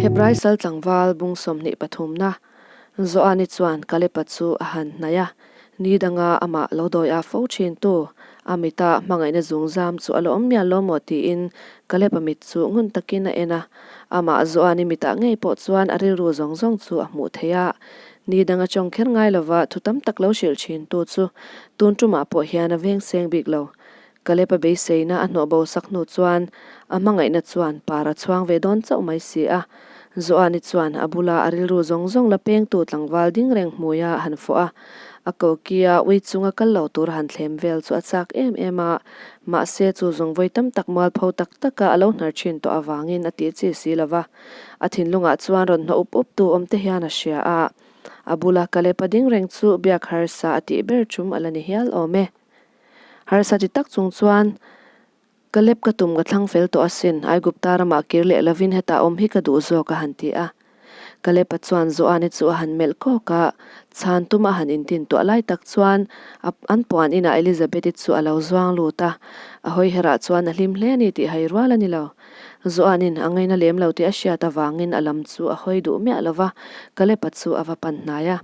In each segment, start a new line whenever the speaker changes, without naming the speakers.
Hebrai sal tlangval bung 23na Joani chuan Kalepa chu a han hnaih a, ni danga amah lo dawi a fo thin tu, a mita hmangaihna zungzam chu a la awm mial lo maw tiin Kalepa mit chu ngun takin a en a. Amah Joani mitah ngei pawh chuan a rilru zawng zawng chu a hmuh theih a, ni danga chawng kher ngai lova thu tam tak lo hrilh thin tu chu tun tumah pawh hian a veng seng bik lo. Kalep a beiseina a hnawh bo sak hnu chuan a hmangaihna chuan par a chhuang ve dawn chauh mai si a. Joani chuan a bula a rilru zawng zawng la pengtu tlangval ding reng hmui a han fawh a, a kokia ui chunga kal lo tur a han thlem vel chu a chak em em a, mahse chu zawng vawi tam tak mualpho tak taka a lo hnar thin tawh avangin a tih chi si lo va. A thinlungah chuan rawn hnawh up up tu awm te hian a hria a, a bula Kalep a ding reng chu biak harsa a tih ber chum a la ni hial awm e. Harsa ti tak chung chuan, Ka lep ka tum ka thlang fel tawh asin, Aigupta ramah kir leh lovin hetah awm hi ka duh zawk a han ti a. Kalepa chuan Joani chu a han melh kawk a, chhan tum a han intin tuah lai tak chuan a an puan inah Elizabeth-i chu a lo zuang lut a, a hawi herah chuan a hlim hle a ni tih hai rual a ni lo. Joanin a ngaina lem lo tih a hriat avangin a lam chu a hawi duh miah lo va, Kalepa chu a va pan hnai a.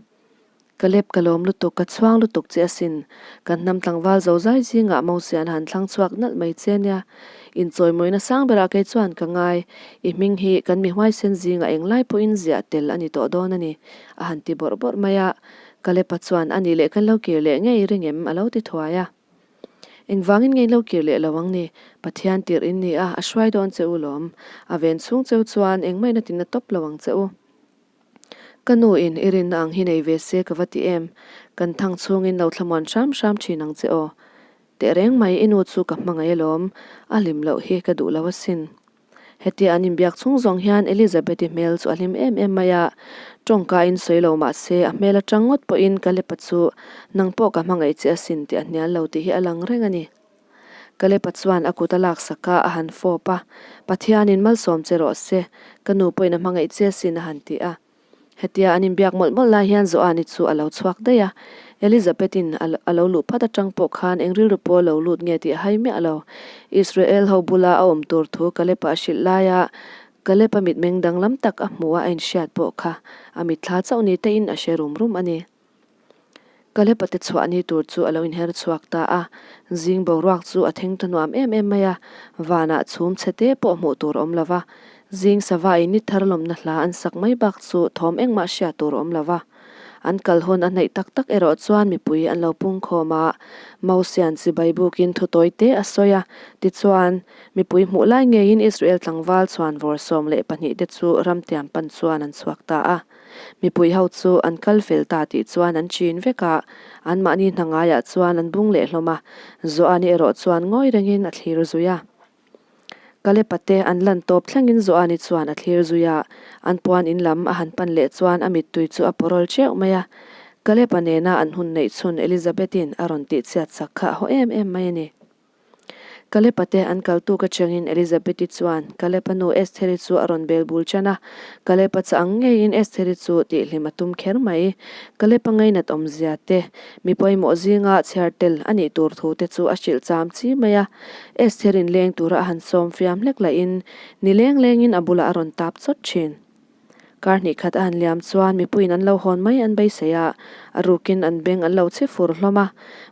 Ka lep ka lawm lutuk, ka chhuang lutuk che asin. Kan hnam tlangval zo zai zingah Mosian han thlang chhuak nalh mai che nia. Inchawimawina sang berah kei chuan ka ngai. I hming hi kan mi huaisen zingah englai pawhin ziah tel a ni tawh dawn a ni, a han ti bawrh bawrh mai a. Ka lepa chuan a nih leh kan lo kir leh ngei ring em? a lo ti thuai a. Engvangin ngei lo kir leh lo ang ni? Pathian tirh in ni a, a hruai dawn che u lawm. A ven chhung cheu chuan engmah in a tina tawp lo ang che u. Ka nu in i rinna ang hi nei ve se ka va ti em? Kan thang chhungin lo thlamuan hram hram thin ang che aw. Tehreng mai i nu chu ka hmangaih alawm, a hlim loh hi ka duh lo asin. Hetia an inbiak chhung zawng hian Elizabeth-i hmel chu a hlim em em mai a, tawngka in sawi lo mah se a hmel atang ngawt pawhin Kalepa chu nang pawh ka hmangaih che asin tih a hnial lo tih hi a lang reng a ni. Kalepa chuan a kut a laksak a, a han fawp a, Pathianin malsawm che rawh se, ka nu pawhin a hmangaih che sin a han ti a. Hetia an inbiak mawlh mawlh lai hian Joani chu a lo chhuak daih a, Elizabeth-in a lo luh phat atang pawh khan eng rilru pawh a lo lut nge tih a hai miah lo. Israel ho bula a awm tur thu Kalepa a hrilh laia Kalepa mitmeng danglam tak a hmuh a a inhriat pawh kha a mitthla chauh ni tein a hre rum rum a ni. Kalepa te chhuah ni tur chu a lo inher chhuak ta a, zing boruak chu a theng ta nuam em em mai a, vanah chhum chhe te pawh hmuh tur a awm lo va, zing sava in ni thar lawmna hla an sak mai bak chu thawm engmah hriat tur a awm lo va. An kal hun a hnaih tak tak erawh chuan mipui an lo pung khawm a, Mosian chibai bukin thu tawi te a sawi a, tichuan, mipui hmuh lai ngeiin Israel tlangval chhuan vawr 12 te chu ramtiam pan chuan an chhuak ta a. Mipui ho chu an kal fel ta tih chuan an chin vek a, anmahni hna ngaiah chuan an bung leh hlawm a, Joani erawh chuan ngawi rengin a thlir zui a. Kalepa te an lan tawp thlengin Joani chuan a thlir zui a, an puan in lam a han pan leh chuan a mittui chu a pawrawl teuh mai a. Kalepa nena an hun neih chhun Elizabeth-in a rawn tihchhiat sak kha a haw em em mai a ni. Kalepa te an kal tuk atangin Elizabeth-i chuan Kalepa nu Estheri chu a rawn bel bul tan a. Kalepa chah ang ngeiin Estheri chu tihhlim a tum kher mai. Kalepa ngainat awmzia te, mi pawimawh zinga chhiar tel a nih tur thu te chu a hrilh cham chi mai a. Estheri'n leng tura a han sawm fiam hlek lahin ni leng lengin a bulah a rawn tap chawt thin. Kar hnih khat a han liam chuan mipuiin an lo hawn mai an beisei a, a rukin an beng an lo chhe fur hlawm a,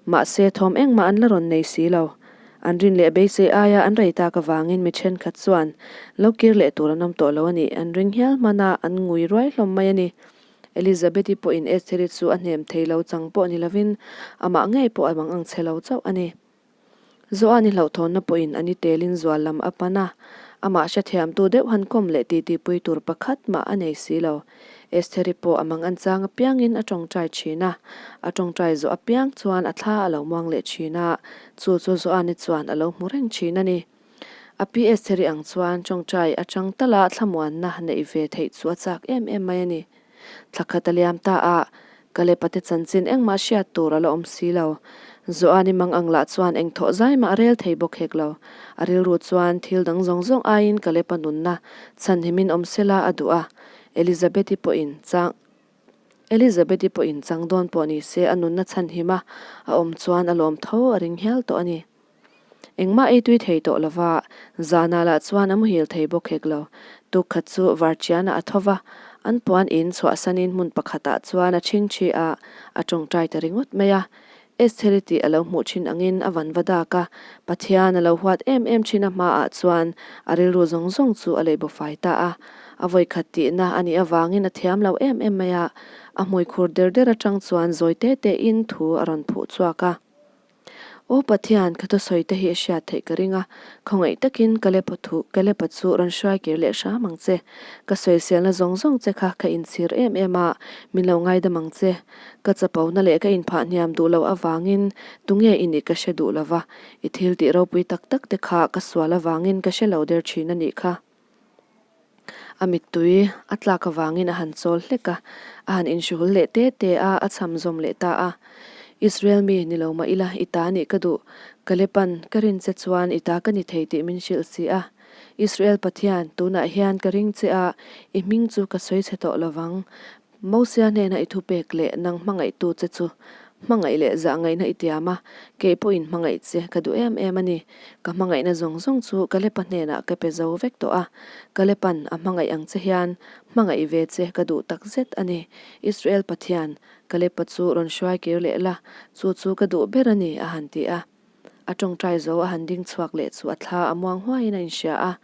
mahse thawm engmah an la rawn nei si lo. An rin leh beisei aia an rei tak avangin mi thenkhat chuan lo kir leh tur an awm tawh lo a nih an ring hial hman a, an ngui ruai hlawm mai a ni. Elizabeth-i pawhin Estheri chu a hnem thei lo chang pawh ni lovin amah ngei pawh a mang ang chhe lo chauh a ni. Joani hlauhthawnna pawhin a ni telin zual lam a pan a, amah hrethiamtu deuh han kawm leh titipui tur pakhat mah a nei si lo. Estheri pawh a mang an chang apiangin a tawngtai thin a, a tawngtai zawh apiang chuan a thla a lo muang leh thin a, chu chu Joani chuan a lo hmu reng thin a ni. A pi Estheri ang chuan tawngtai atang tala thlamuanna neih ve theih chu a chak em em mai a ni. Thla khat a liam ta a, Kalepa te chanchin engmah hriat tur a la awm si lo. Joani mang ang lah chuan eng thawh zai mah a rel thei bawk hek lo. A rilru chuan thil dang zawng zawng aiin Kalepa nunna chhanhimin awm sela a duh a, Elizabeth-i pawhin chang Elizabeth-i pawhin chang dawn pawh ni se a nunna chhanhima a awm chuan a lawm tho a ring hial tawh a ni. Engmah ei tui thei tawh lova, zanah lah chuan a muhil thei bawk hek lo. Tuk khat chu Varchiana a tho va, an puan in chhuahsanin hmun pakhatah chuan a chhingchhi a, a tawngtai ta ringawt mai a. Estheri tih a lo hmuh thin angin a van va dak a, Pathian a lo huat em em thin a hmaah chuan a rilru zawng zawng chu a lei bawfai ta a. A vawikhat tihna a nih avangin a thiam lo em em mai a, a hmui khur der der atang chuan zawi te tein thu a rawn phuh chhuak a. Aw Pathian, ka thusawi te hi a hriat theih ka ring a, khawngaih takin Kalepa thu, Kalepa chu rawn hruai kir leh hram ang che. Ka sawiselna zawng zawng che kha ka inchhir em em a, min lo ngaidam ang che. Ka chapona leh ka inphah hniam duh loh avangin tunge i nih ka hre duh lo va, i thil tih ropui tak tak te kha ka sual avangin ka hre lo der thin a nih kha. A mittui a tlak avangin a han chawl hlek a, a han inhruhul leh te te a, a chham zawm leh ta a. Israel mi ni lo mah ila, i ta nih ka duh. Kalepan, ka rin che chuan i ta ka ni thei tih min hrilh si a. Israel Pathian, tunah hian ka ring che a, i hming chu ka sawi chhe tawh lo vang. Mosia hnena i thupek leh nang hmangaihtu che chu hmangaih leh zah ngaihna i tiam a, kei pawhin hmangaih che ka duh em em a ni. Ka hmangaihna zawng zawng chu Kalepa hnenah ka pe zo vek tawh a, Kalepan a hmangaih ang che hian hmangaih ve che ka duh tak zet a ni. Israel Pathian, Kalepa chu rawn hruai kir leh la, chu chu ka duh ber a ni, a han ti a. A tawngtai zo a han ding chhuak leh chu a thla a muang huaiin a inhria a.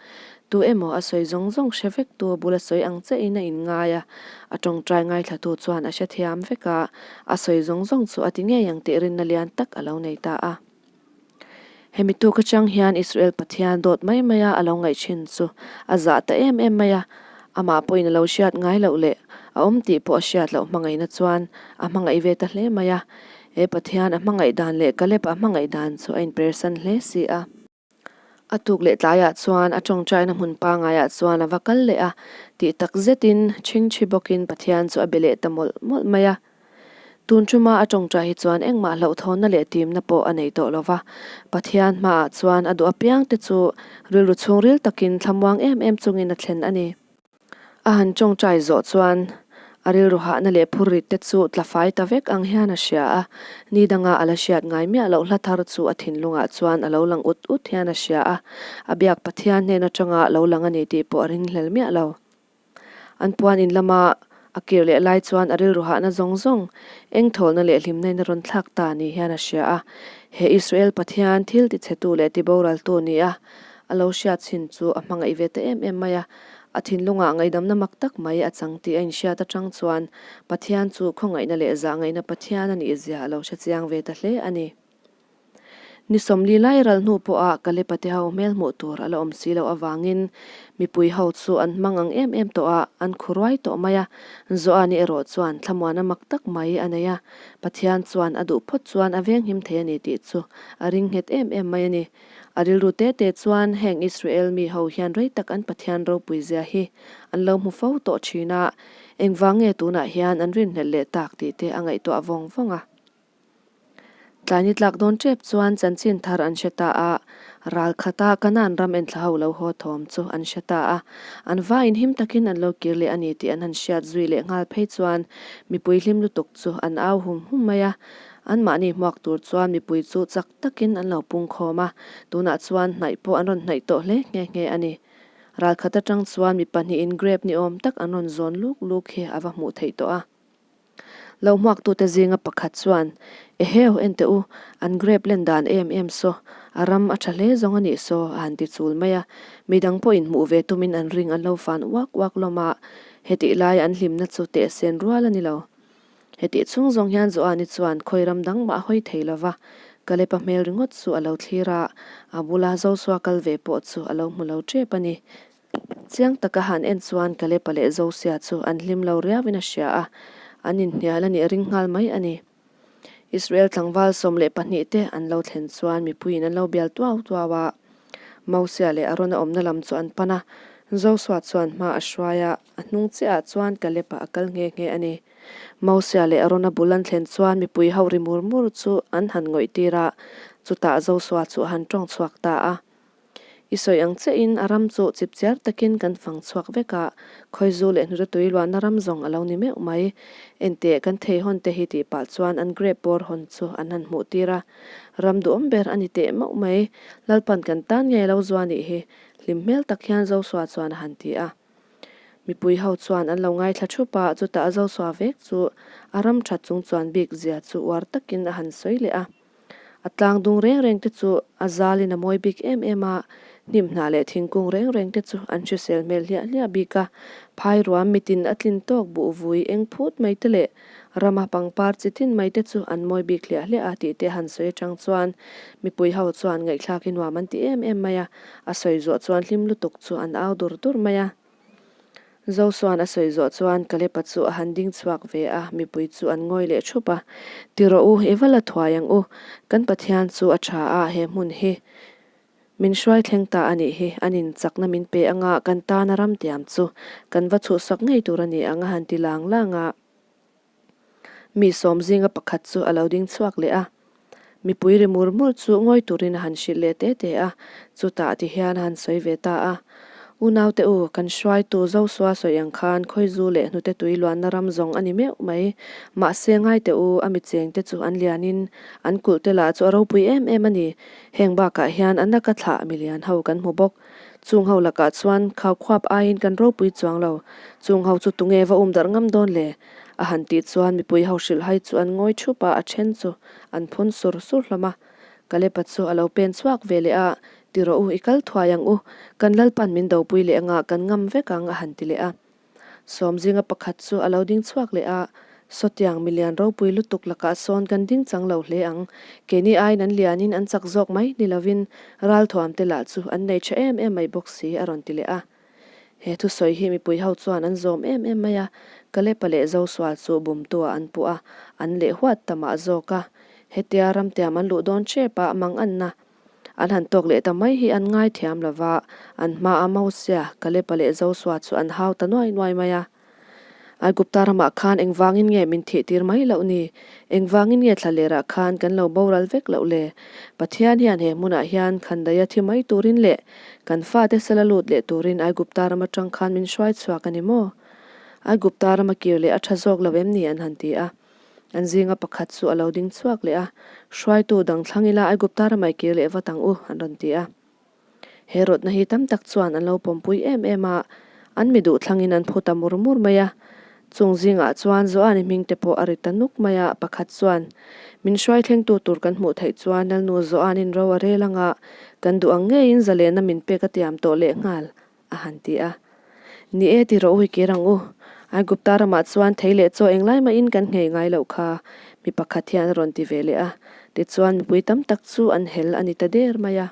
Tu emaw a sawi zawng zawng hre vek tu bula sawi ang chiahin a inngai a. A tawngtai ngaithlatu chuan a hrethiam vek a, a sawi zawng zawng chu a ti ngei ang tih rinna lian tak a lo nei ta a. Hemi tuk atang hian Israel Pathian dawt mai maia a lo ngaih thin chu a zah ta em em mai a. Amah pawhin a lo hriat ngai loh leh a awm tih pawh a hriat loh hmangaihna chuan a hmangaih ve ta hle mai a. He Pathian a hmangaih dan leh Caleb a hmangaih dan chu a inpersan hle si a. A tuk leh tlaiah chuan a tawngtaina hmun pangaiah chuan a va kal leh a, tih tak zetin chhingchhi bawkin Pathian chu a be leh ta mawlh mawlh mai a. Tun tuma a tawngtai hi chuan engmah hlauhthawnna leh timna pawh a nei tawh lo va, Pathian hmaah chuan a duh apiangte chu rilru chhungril takin thlamuang em em chungin a thlen a ni. A han tawngtai zawh chuan a rilru hahna leh phurrit te chu tla fai ta vek ang hian a hria a, ni danga a la hriat ngai miah loh hla thar chu a thinlungah chuan a lo lang ut ut hian a hria a, a biak Pathian hnen atanga lo lang a ni tih pawh a ringhlel miah lo. An puan in lama a kir leh lai chuan a rilru hahna zawng zawng engthawlna leh hlimna in a rawn thlak ta ni hian a hria a, he Israel Pathian thil tichhetu leh tiboraltu ni a A lo hriat chin chu a hmangaih ve ta em em mai a, a thinlungah ngaihdamna mak tak mai a chang tih a inhriat atang chuan Pathian chu khawngaihna leh zahngaihna Pathian a nih zia a lo hre chiang ve ta hle a ni. Ni sawmli lai ral hnu pawha Kalepa te ho hmel hmuh tur a la awm si loh avangin mipui ho chu an hmang ang em em tawh a, an khu ruai tawh mai a. Joani erawh chuan thlamuana mak tak mai a nei a, Pathian chuan a duh phawt chuan a venghim thei a ni tih chu a ring nghet em em mai a ni. A rilru te te chuan heng Israel mi ho hian rei tak an Pathian ropui zia hi an lo hmu fo tawh thin a, engvang nge tunah hian an rinhlelh leh tak tih te a ngaihtuah vawng vawng a. Tlaini tlak dawn tep chuan chanchin thar an hre ta a, ral khata Kanaan ram enthla ho lo haw thawm chu an hre ta a, an vaiin him takin an lo kir leh a ni tih an han hriat zui leh nghal phei chuan mipui hlim lutuk chu an au hum hum mai a, anmahni hmuak tur chuan mipui chu chak takin an lo pung khawm a, tunah chuan hnaih pawh an rawn hnaih tawh hle nghe nghe a ni. Ral khat atang chuan mi pahnihin grape ni awm tak an rawn zawn luk luk hi a va hmuh theih tawh a. Lo hmuaktute zinga pakhat chuan, Eheu, en teh u, an grape len dan em em saw, a ram a tha hle zawng a nih saw, a han ti chul mai a. Midang pawhin hmuh ve tumin an ring an lo fan uak uak lawm a, hetih lai an hlimna chu tehsen rual a ni lo. Hetih chhung zawng hian Joani chuan khawi ram dang mah a hawi thei lo va, Kalepa hmel ringawt chu a lo thlir a, a bula Zosua kal ve pawh chu a lo hmu lo tep a ni. Chiang taka han en chuan Kalepa leh Zosia chu an hlim lo riauin a hria a, an inhnial a nih a ring nghal mai a ni. Israel tlangval 12 te an lo thlen chuan mipuiin an lo bial tuau tuau a, Mosia leh Arona awmna lam chu an pan a, Zosua chuan hma a hruai a, a hnung chiahah chuan Kalepa a kal nghe nghe a ni. Mosia leh Arona bul an thlen chuan mipui ho ri mur mur chu an han ngawih tir a, chutah Josua chu a han tawng chhuak ta a. I sawi ang chiahin a ram chu chipchiar takin kan fang chhuak vek a, khawizu leh hnute tui luahna ram zawng a lo ni meuh mai. Enteh kan thei hawn te hi tih pah chuan an grape bawr hawn chu an han hmuh tir a. Ram duhawm ber a ni teh mauh mai. Lalpan kan tan ngei lo zua nih hi, hlim hmel tak hian Zosua chuan a han ti a. Mipui ho chuan an lo ngaithla thup a, chutah Zosua vek chu a ram that chung chuan bik zia chu uar takin a han sawi leh a. A tlang dung reng reng te chu a zalin a mawi bik em em a, hnim hnah leh thingkung reng reng te chu an hrisel hmel hliah hliah bik a, phai ruam mitin a tlin tawk buh vui eng phut mai te leh rama pangpar chi tin mai te chu an mawi bik hliah hliah a tih te han sawi atang chuan mipui ho chuan ngaihthlak i nuam an ti em em mai a, a sawi zawh chuan hlim lutuk chu an au dur dur mai a. Zosuan a sawi zawh chuan Kalepa chu a han ding chhuak ve a, mipui chu an ngawi leh thup a. Ti rawh u, i va la thuai ang u. Kan Pathian chu a tha a, he hmun hi min hruai thleng ta a nih hi. An in chakna min pe anga kan tana ram tiam chu kan va chhuhsak ngei tur a ni ang a han ti lang lang a. Mi sawm zinga pakhat chu a lo ding chhuak leh a, mipui ri mur mur chu ngawi turin a han hrilh leh te te a, chutah ti hian a han sawi ve ta a. Unaute u, kan hruaitu Zosua sawi ang khan khawizu leh hnute tui luanna ram zawng a ni meuh mai. Mahse ngaite u, a mi chengte chu an lianin an kulh te lah chu a ropui em em a ni. Heng bakah hian a naka thlah milian ho kan hmu bawk. Chung ho lakah chuan khau khuap aiin kan ropui chuang lo. Chung ho chu tunge va um darh ngam dawn le? A han tih chuan mipui ho hrilh hai chu an ngawi thup a, a then chu an phun sur sur hlawm a. Kalepa chu a lo pen chhuak ve leh a, Ti rawh u, i kal thuai ang u, kan Lalpan min dopui leh anga kan ngam vek ang a han ti leh a. Sawm zinga pakhat chu a lo ding chhuak leh a, Sawtiang milian ropui lutuk lakah sawn kan ding chang lo hle ang. Keini aiin an lianin an chak zawk mai ni lovin ralthuam te lah chu an nei tha em em mai bawk si a rawn ti leh a. He thusawi hi mipui ho chuan an zawm em em mai a, Kalepa leh Zosual chu bumtua an puh a, an leh huat ta mah zawk a. Hetia ramtiam an luh dawn ṭep a, mang anna An han tawk leh ta mai hi an ngaithiam lo va, an hmaa Mosia, Kalepa leh Josua chu an hau ta nuai nuai mai a. Aigupta ramah khan engvangin nge min thihtir mai loh ni? Engvangin nge thlalerah khan kan lo boral vek loh le? Pathian hian he hmunah hian khandaia thi mai turin leh kan fate sala lut leh turin Aigupta ram atang khan min hruai chhuak a ni maw? Aigupta rama kir leh a tha zawk lo em ni? an han ti a. An zinga pakhat chu a lo ding chhuak leh a, Hruaitu dang thlang ila Aigupta ramai kir leh vat ang u, an rawn ti a. He rawtna hi tam tak chuan an lo pawmpui em em a, an mi duh thlangin an phu ta mur mur mai a. Chung zingah chuan Joani hming te pawh a ri ta nuk mai a, pakhat chuan, Min hruai thlengtu tur kan hmuh theih chuan Lalnu Joanin ro a rel anga kan duh ang ngeiin zalena min pek a tiam tawh lehnghal, a han ti a. Ni e ti rawh u i kir ang u. Aigupta ramah chuan thei leh chaw englai mahin kan nghei ngai loh kha, mi pakhat hian a rawn ti ve leh a. Tichuan mipui tam tak chu an hel a ni ta der mai a.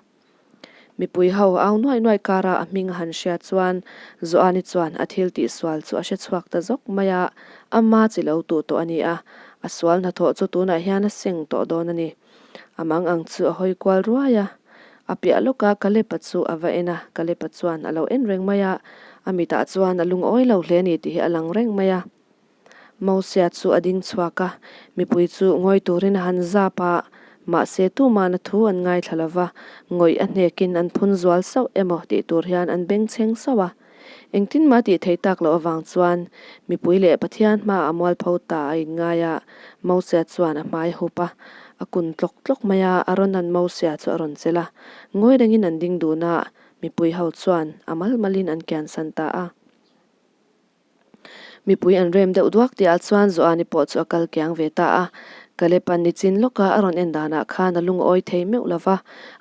Mipui ho au nuai nuai kara a hming a han hria chuan Joani chuan a thil tihsual chu a hre chhuak ta zawk mai a, ama chi lo tuh tawh a ni a, a sual hnathawh chu tunah hian a seng tawh dawn a ni. A mang ang chu a hawi kual ruai a, a piah lawka Kalepa chu a va en a, Kalepa chuan a lo en reng mai a, a mitah chuan a lungawi lo hle a ni tih hi a lang reng mai a. Mosia chu a ding chhuak a, mipui chu ngawi turin a han zap a, mahse tuman a thu an ngaithla lo va, ngawih a hnekin an phun zual sauh emaw tih tur hian an bengchheng sauh a. Engtin mah tih theih tak loh avang chuan mipui leh Pathian hmaah a mualpho ta a inngai a, Mosia chuan a hmai a hup a, a kun tlawk tlawk mai a, Aaron-a'n Mosia chu a rawn chelh a, ngawi rengin an ding dun a, mipui ho chuan a mal malin an kiansan ta a. Mipui an rem deuh duak tihah chuan Joani pawh chu a kal kiang ve ta a. Kalepan nichin lawka a rawn en danah khan a lungawi thei meuh lo va,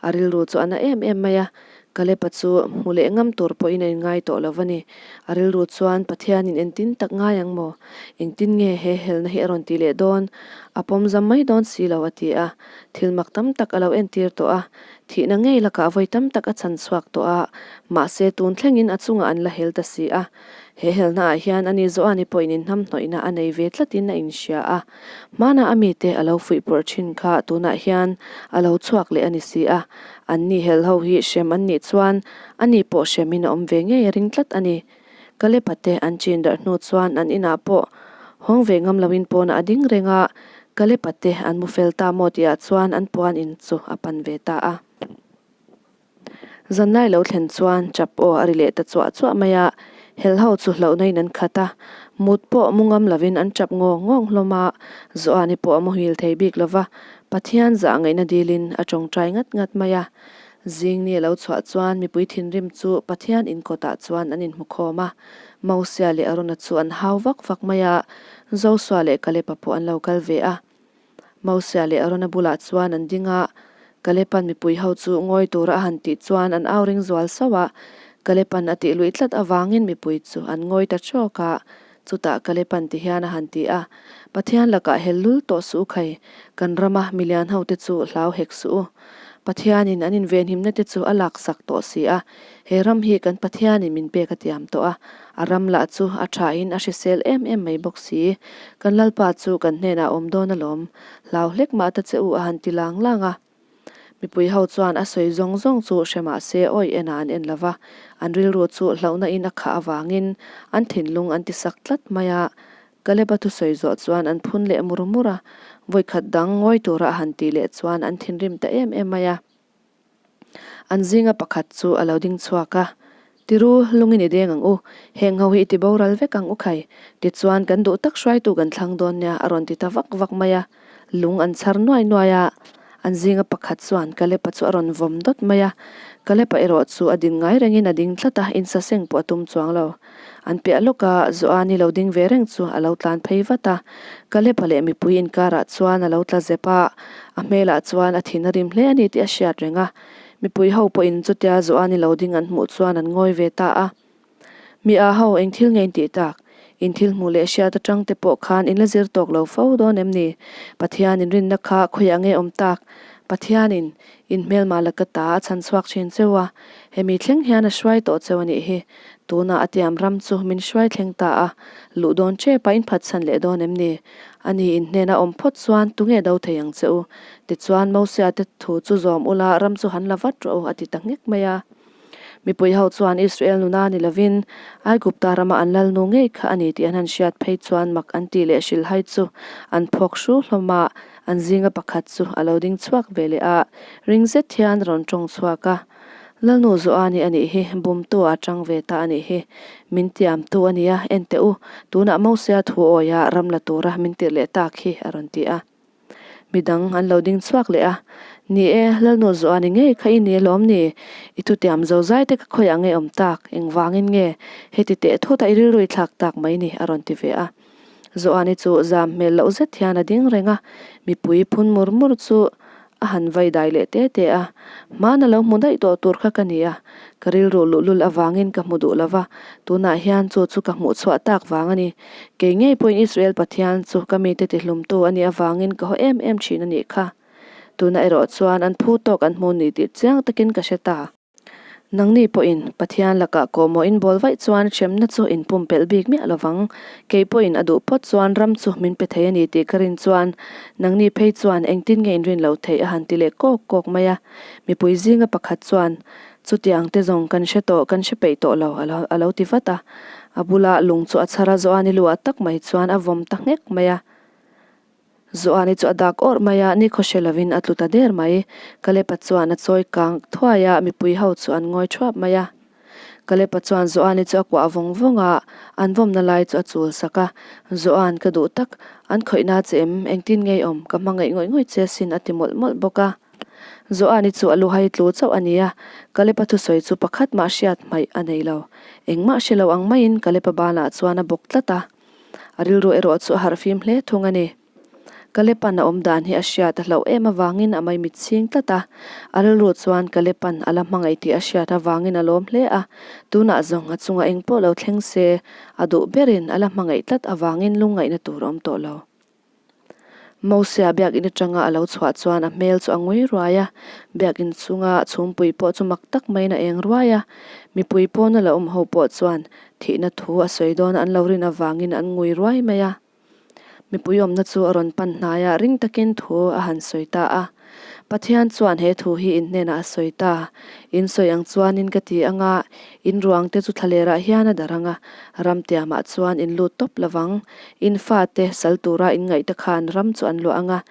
a rilru chu a na em em mai a. Kalepa chu hmu leh ngam tur pawhin a inngai tawh lo va ni. A rilru chuan Pathianin engtin tak ngai ang maw? Engtin nge he helna hi a rawn ti leh dawn? A pawm zam mai dawn si lo a ti a. Thil mak tam tak a lo entir tawh a, thihna ngei lakah vawi tam tak a chhan chhuak tawh a, mahse tun thlengin a chungah an la hel ta si a. He helnaah hian ani Joani pawhin inhnamhnawihna a nei ve tlatin a inhria a, hmana a mite a lo fuihpawrh thin kha tunah hian a lo chhuak leh a ni si a, anni hel ho hi hrem an nih chuan ani pawh hremin a awm ve ngei a ring tlat a ni. Kalepa te an chin darh hnu chuan an inah pawh hawng ve ngam loin pawnah a ding reng a, Kalepa te an mu fel ta maw tihah chuan an puan in chu a pan ve ta a. Zanlai lo thlen chuan chap aw a ri leh ta chuah chuah mai a, hel ho chu hlauhna in an khat a, mut pawh mu ngam lovin an chap ngawng ngawng hlawm a, Joani pawh a muhil thei bik lova, Pathian zah ngaihna dilin a tawngtai ngat ngat mai a. Zing ni a lo chhuah chuan mipui thinrim chu Pathian inkawtah chuan an inhmukhawm a, Mosia leh Arona chu an hau vak vak mai a, Josua leh Kalepa pawh an lo kal ve a. Mosia leh Arona bulah chuan an ding a, Kalepan mipui ho chu ngawi tura a han tih chuan an au ring zual sauh a, Kalepan a tih luih tlat avangin mipui chu an ngawi ta ṭawk a, chutah Kalepan ti hian a han ti a, Pathian lakah hel lul tawh suh u khai, kan rama milian ho te chu hlau hek suh u. Pathianin an invenhimna te chu a laksak tawh si a, he ram hi kan Pathianin min pek a tiam tawh a, a ram lah chu a thain a hrisel em em mai bawk si. Kan Lalpa chu kan hnenah a awm dawn alawm, hlau hlek mah ta che u a han ti lang lang a. Mipui ho chuan a sawi zawng zawng chu hre mah se awi enah an en lo va, an rilru chu hlauhna in a khah avangin an thinlung an ti sak tlat mai a. Kaleba thusawi zawh chuan an phun leh mur mur a, vawikhat dang ngawi tura a han tih leh chuan an thinrim ta em em mai a. An zinga pakhat chu a lo ding chhuak a, Tiru, lungin i deng ang u, heng ho hi i ti boral vek ang u khai, tichuan kan duh tak hruaitu kan thlang dawn nia a rawn ti ta vak vak mai a. Lung an chhar nuai nuai a, an zinga pakhat chuan Kalepa chu a rawn vawm dawt mai a, Kalepa erawh chu a din ngai rengin a ding tlat a, insaseng pawh a tum chuang lo. An piah lawka Joani lo ding ve reng chu a lo tlan phei vat a, Kalepa leh mipui inkarah chuan a lo tla zep a, a hmelah chuan a thin a rim hle a ni tih a hriat reng a. Mipui ho pawhin chutia Joani lo ding an hmuh chuan an ngawi ve ta a. Mi a ho, eng thil nge in tih tak? In thil hmuh leh hriat atang te pawh khan in la zir tawk lo fo dawn em ni? Pathian in rinna kha khawiah nge awm tak? Pathianin in hmelma la ka ta a chhan chhuak thin cheu a, hemi thleng hian a hruai tawh cheu a nih hi. Tunah a tiam ram chu min hruai thleng ta a, luh dawn tep a in phatsan leh dawn em ni? Ani in hnena awm phawt chuan tunge do thei ang che u? Tichuan Mosia te thu chu zawm ula ram chu han la vat rawh u a ti ta nghek mai a. Mipui ho chuan Israel nuna ni lovin Aigupta rama an lalnu ngei kha a ni tih an han hriat phei chuan mak an tih leh hrilhhai chu an phawk hru hlawm a, an zinga pakhat chu a lo ding chhuak ve leh a, ring zet hian a rawn tawng chhuak a. Lalnu Joani a nih hi, bumtu a tang ve ta a nih hi. Min tiamtu a nia, en teh u, tunah Mosia thu awia ram la tura min tirh leh tak hi, a rawn ti a. Midang an lo ding chhuak leh a, Ni e, Lalnu Zuani ngei kha i ni alawm ni? I thutiam zo zai te ka khawiah nge awm tak? Engvangin nge heti teh thut a i rilru i thlak tak mai ni? a rawn ti ve a. Zuani chu zam hmel loh zet hian a ding reng a, mipui phun mur mur chu A han vai dai leh te te a, Hmana lo hmu daih tawh tur kha ka ni a, ka rilru luhlul avangin ka hmu duh lo va, tunah hian chu chu ka hmuh chhuah tak vang a ni. Kei ngei pawhin Israel Pathian chu ka mite tihlumtu a nih avangin ka haw em em thin a nih kha. Tunah erawh chuan an phu tawk an hmu ni tih chiang takin ka hre ta. Nangni pawhin Pathian lakah kawhmawh in bawl vaih chuan hremna chu in pumpelh bik miah lo vang. Kei pawhin a duh phawt chuan ram chu min pe thei a ni tih ka rin chuan nangni phei chuan engtin nge in rin lo theih a han ti leh kawk kawk mai a. Mipui zinga pakhat chuan, Chutiang te zawng kan hre tawh, kan hre peih tawh lo a lo ti vat a. A bula lung chu a chhar a, Joani luah tak mai chuan a vawm ta nghek mai a. Zuani chu a dak awrh mai a, nikhaw hre lovin a tlu ta der mai. Kalepa chuan a chawi kang thuai a, mipui ho chu an ngawi thuap mai a. Kalepa chuan Zuani chu a kuah vawng vawng a, an vawmna lai chu a chul sak a. Zuan, ka duh tak, an khawihna che em, engtin ngei awm, ka hmangaih ngawih ngawih che sin a ti mawlh mawlh bawk a. Zuani chu a luhai tlu chauh a ni a, Kalepa thusawi chu pakhat mah hriat hmaih a nei lo. Engmah hre lo ang maiin Kalepa banah chuan a bawk tlat a. A rilru erawh chu a harh fim hle thung a ni. Kalepan a awm dan hi a hriat a hlauh em avangin a maimit chhing tlat a. A rilru chuan Kalepan a la hmangaih tih a hriat avangin a lawm hle a. Tunah zawng a chungah eng pawh lo thleng se, a duh berin a la hmangaih tlat avangin lungngaihna tur a awm tawh lo. Mosia biakinn atanga a lo chhuah chuan a hmel chu a ngui ruai a, biakinn chunga chhumpui pawh chu mak tak maiin a eng ruai a. Mipui pawna la awm ho pawh chuan thihna thu a sawi dawn an lo rin avangin an ngui ruai mai a. Mipui awmna chu a rawn pan hnai a, ring takin thu a han sawi ta a. Pathian chuan he thu hi in hnenah a sawi ta. In sawi ang chuanin ka ti anga, in ruangte chu thlalerah hian a dar anga, ramtiamah chuan in lut tawp lovang. In fate sal tura in ngaihte khan ram chu an luah anga,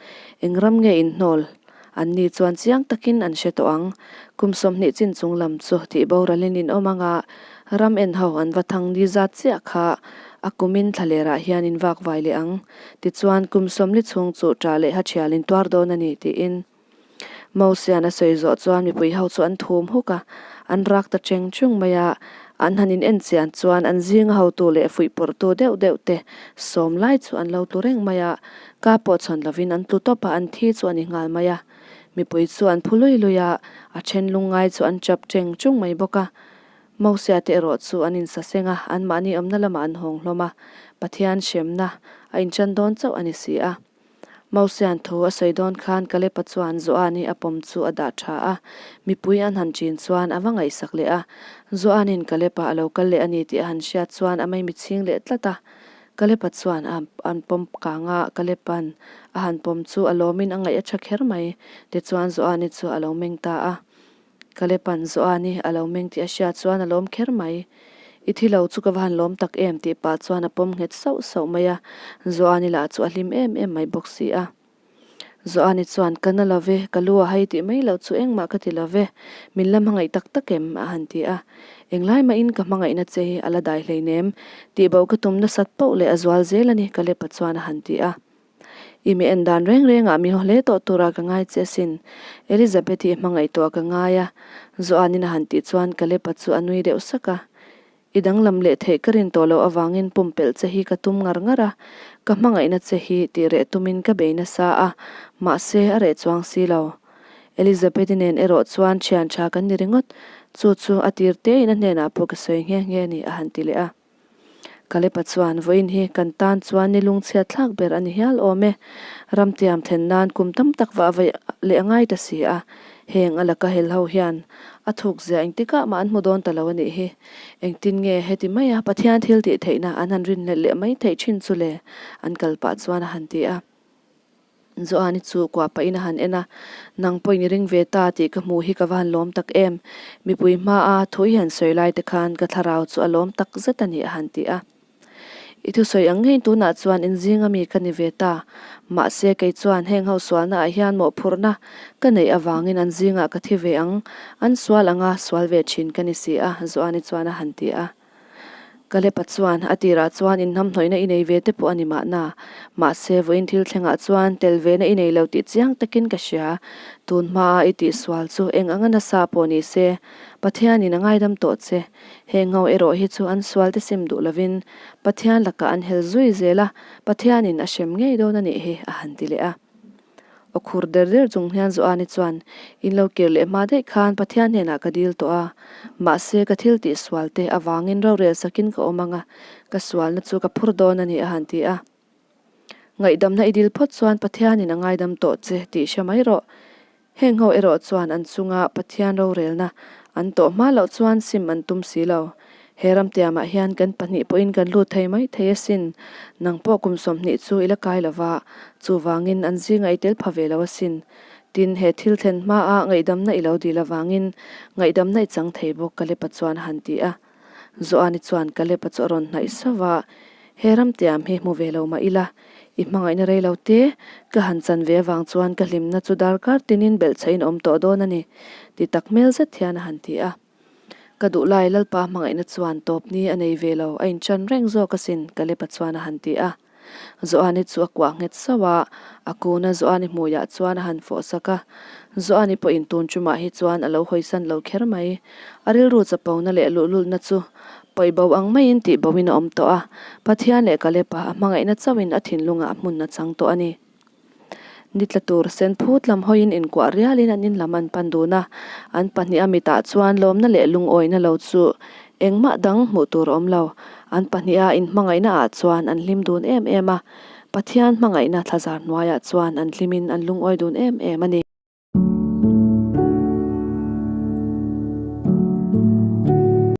eng ram nge in hnawl? Anni chuan chiang takin an hre tawh ang. Kum 20 chin chung lam chu tih boralin in awm anga ram en ho an va thang ni zat chiah kha a kumin thlalerah hian in vak vai leh ang. Tichuan kum 40 chhung chu ṭah leh ha ṭhial in tuar dawn a ni tiin Mosian a sawi zawh chuan mipui ho chu an thum huk a, an rak ta cheng chung mai a, an han in en chian chuan an zinga hotu leh fuihpawrhtu deuh deuh te sawm lai chu an lo tlu reng mai a, ka pawh chhawn lovin an tlu tawp a, an thi chu a ni nghal mai a. Mipui chu an phu lui lui a, a then lungngai chu an chap cheng chung mai bawk a. Mosia te erawh chu an insaseng a, anmahni awmna lamah an hawng hlawm a, Pathian hremna a inchan dawn chauh a ni si a. Mosian thu a sawi dawn khan Kalepa chuan Joani a pawm chu a dah tha a, mipui an han chin chuan a va ngaihsak leh a. Joanin Kalepa a lo kal leh a ni tih a han hriat chuan a maimi chhing leh tlat a. Kalepa chuan a an pawm kang a, Kalepa'n a han pawm chu a lawmin a ngaih a tha kher mai. Tichuan Joani chu a lo meng ta a. Kalepa'n Joani a lo meng tih a hriat chuan a lawm kher mai. I thi lo chu ka va han lawm tak em tih pah chuan a pawm nghet sauh sauh mai a, Joani lah chu a hlim em em mai bawk si a. Joani chuan, Ka na lo ve, ka lu a hai tih mai loh chu engmah ka ti lo ve, min la hmangaih tak tak em? a han ti a. Englai mahin ka hmangaihna che hi a la dai hleinem, tihbo ka tum nasat poh leh a zual zel a ni, Kalepa chuan a han ti a. I mi en dan reng rengah mi haw hle tawh tura ka ngai che asin. Elizabeth hi i hmangaihtuah ka ngai a, Joanne-in a han tih chuan Caleb-a chu a nui deuh sak a. I danglam leh theih ka rin tawh loh avangin pumpelh che hi ka tum ngar ngar a, ka hmangaihna che hi tih reh tumin ka bei nasa a, mahse a reh chuang si lo. Elizabeth-i nen erawh chuan thian tha kan ni ringawt, chu chu a tir tein a hnenah pawh ka sawi nghe nghe a ni, a han ti leh a. Kalepa chuan, Vawiin hi kan tan chuan ni lungchhiat thlak ber a ni hial awm e. Ramtiam thlen nan kum tam tak vah vaih leh a ngai ta si a. Heng a laka hel ho hian a thuk zia engtikah mah an hmu dawn ta lo a nih hi. Engtin nge heti maia Pathian thil tih theihna an han rinhlelh leh mai theih thin chu le? An kal pah chuan a han ti a. Joani chu kuah pahin a han en a, Nang pawhin i ring ve ta tih ka hmuh hi ka va han lawm tak em? Mipui hmaa thu i han sawi lai te khan ka thlarau chu a lawm tak zet a ni a han ti a. I thusawi ang ngeiin tunah chuan inzing ami ka ni ve ta. Mahse kei chuan heng ho sualna ah hian mawhphurhna ka neih avangin an zingah ka thi ve ang, an sual anga sual ve thin ka ni si a, Joani chuan a han ti a. Kalepa chuan a tirah chuan inhnamhnawihna i nei ve te pawh a ni mahna. Mahse, vawiin thil thlengah chuan tel vena i nei lo tih chiang takin ka hria. Tun hmaa i tihsual chu eng anga nasa pawh ni se, Pathianin a ngaidam tawh che. Heng ho erawh hi chu an sual te sim duh lovin Pathian lakah an hel zui zel a, Pathianin a hrem ngei dawn a nih hi, a han ti leh a. Aw khur der der chung hian Joani chuan, In lo kir leh hma daih khan Pathian hnenah ka dil tawh a, mahse ka thil tih sual te avangin rorel sakin ka awm ang a, ka sualna chu ka phur dawn a ni a han ti a. Ngaihdamna i dil phawt chuan Pathianin a ngaidam tawh che tih hre mai rawh. Heng ho erawh chuan an chunga Pathian rorelna an tawh hma loh chuan sim an tum si lo. He ramtiamah hian kan pahnih pawhin kan lut thei mai thei asin. Nang pawh kum 20 chu i la kai lo va, chuvangin an zingah i tel pha ve lo asin. Tin, he thil thlen hmaa ngaihdamna i lo dil avangin ngaihdamna i chang thei bawk, Kalepa chuan a han ti a. Joani chuan Kalepa chu a rawn hnaih sauh a, He ramtiam hi hmu ve lo mah ila, i hmangaihna rei lo te, ka han chan ve avang chuan ka hlimna chu darkar tinin belhchhahin awm tawh dawn a ni, ti tak hmel zet hian a han ti a. Ka duh lai Lalpa hmangaihna chuan tawp ni a nei ve lo, a inchan reng zawk asin, Kalepa chuan a han ti a. Joani chu a kuah nghet sauh a, a kuna Joani hmuiah chuan a han fawh sak a. Joani pawhin tun chumah hi chuan a lo hawisan lo kher mai. A rilru chapona leh luhlulna chu pawi bo ang maiin tih boin a awm tawh a, Pathian leh Kalepa a hmangaihna chauhin a thinlungah hmun a chang tawh a ni. Ni tla tur sen phut lam hawiin inkuah rialin an in lam an pan dun a, an pahniha mitah chuan lawmna leh lungawina lo chu engmah dang hmuh tur a awm lo. An pahniha inhmangaihna ah chuan an hlim dun em em a, Pathian hmangaihna thlazar hnuaiah chuan an hlimin an lungawi dun em em a ni.